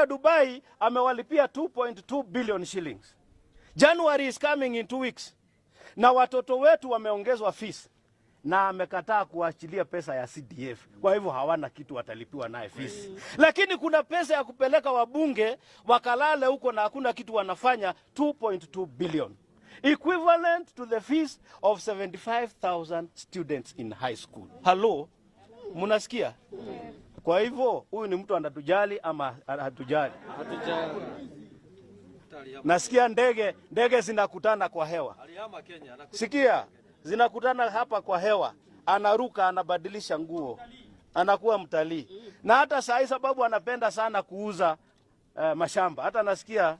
Dubai amewalipia 2.2 billion shillings. January is coming in 2 weeks. Na watoto wetu wameongezwa fees na amekataa kuachilia pesa ya CDF. Kwa hivyo hawana kitu watalipiwa naye fees. Lakini kuna pesa ya kupeleka wabunge wakalale huko na hakuna kitu wanafanya, 2.2 billion, equivalent to the fees of 75,000 students in high school. Hello? Munasikia? Kwa hivyo huyu ni mtu anatujali ama hatujali? Nasikia ndege zinakutana kwa hewa. Sikia, zinakutana hapa kwa hewa, anaruka, anabadilisha nguo, anakuwa mtalii. Na hata saa hii sababu anapenda sana kuuza mashamba. Hata nasikia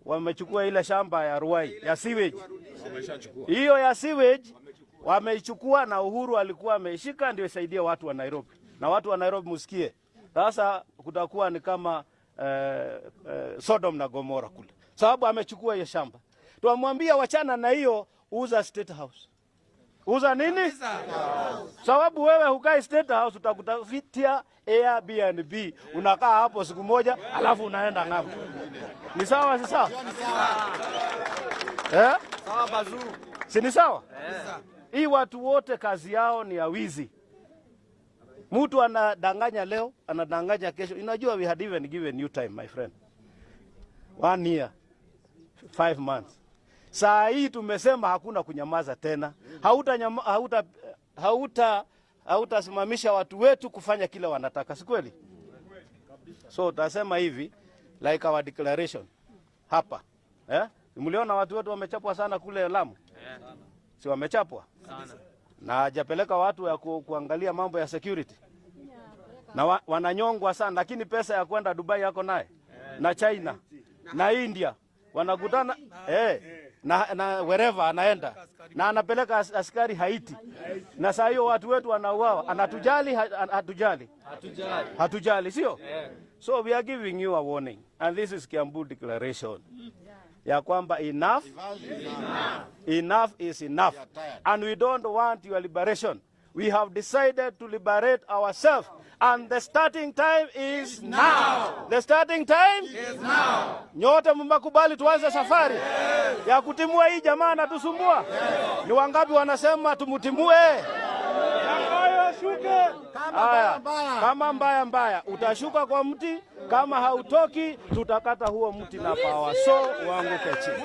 wamechukua ile shamba ya Ruai ya sewage, hiyo ya sewage wameichukua, na Uhuru alikuwa ameishika ndio isaidie watu wa Nairobi. Na watu wa Nairobi musikie, sasa kutakuwa ni kama Sodom na Gomora kule, sababu amechukua hiyo shamba. Twamwambia wachana na hiyo, uza State House. Uza nini? Sababu wewe hukai State House, utakutafutia Airbnb, unakaa hapo siku moja, alafu unaenda ng'ambo. Ni sawa, si sawa? Eh? Si ni sawa? Hii watu wote kazi yao ni ya wizi. Mtu anadanganya leo, anadanganya kesho. Unajua we had even given you time, my friend. One year, 5 months. Saa hii tumesema hakuna kunyamaza tena. Hautasimamisha watu wetu kufanya kile wanataka, si kweli? So utasema hivi, like our declaration hapa. Eh? Mliona watu wetu wamechapwa sana kule Lamu? Si wamechapwa? Na hajapeleka watu ya kuangalia mambo ya security. Na wananyongwa sana, lakini pesa ya kwenda Dubai yako naye na China na India wanakutana na wherever anaenda na anapeleka askari Haiti, na saa hiyo watu wetu wanauawa. Anatujali? Hatujali? Hatujali, sio? So we are giving you a warning and this is Kiambu Declaration ya kwamba enough, enough is enough and we don't want your liberation. We have decided to liberate ourselves and the starting time is now. The starting time is now. Nyote mmekubali tuanze safari ya kutimua hii jamaa anatusumbua? Ni wangapi wanasema tumutimue? Haya, kama mbaya mbaya utashuka kwa mti, kama hautoki tutakata huo mti na power saw uanguke chini.